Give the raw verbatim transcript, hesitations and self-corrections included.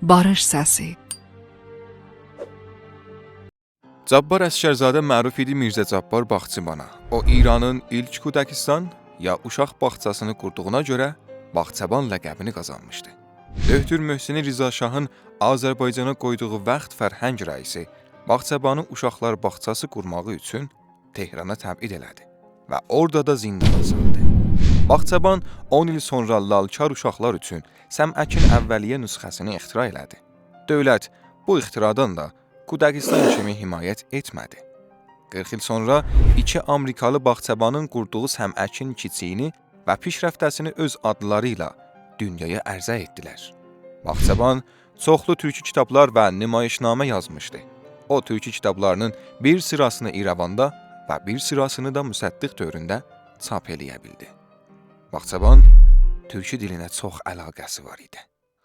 باریش سسی. جبار عسگرزاده معروف ایدی میرزه جبار باغچه‌بانا. او، ایرانین ایلک کودکستان یا اوشاق باغچاسینی قوردوغونا گؤره باغچه‌بان لقبینی قازانمیشدی. دؤکتور محسنی رضا شاهین آذربایجانا قویدوغو وقت فرهنگ رئیسی باغچه‌بانی اوشاقلار باغچاسی قورماغی اوچون تهرانا تبعید ائله‌دی و اورادا دا زیندانا سالدی. باغچه‌بان اون ایل سونرا لالکار اوشاقلار اوچون سمعکین اولیه نسخه‌سینی اختراع ائله‌دی. دؤولت بو اختراعدان دا کودکستان کیمی حمایت ائتمه‌دی. قیرخ ایل سونرا ایکی آمریکالی باغچه‌بانین قوردوغو سمعکین کیچییینی و پیشرفته‌سینی اؤز آدلاری ایله دونیایا عرضه ائتدیلر. باغچه‌بان چوخلو تورکی کیتابلار و نمایشنامه یازمیشدی. او، تورکی کیتابلارینین بیر سیراسینی ایره‌واندا و بیر سیراسینی دا مصدق دؤورونده چاپ ائله‌یه بیلدی. باغچه‌بان تورکی دیلینه چوخ علاقه‌سی وار ایدی.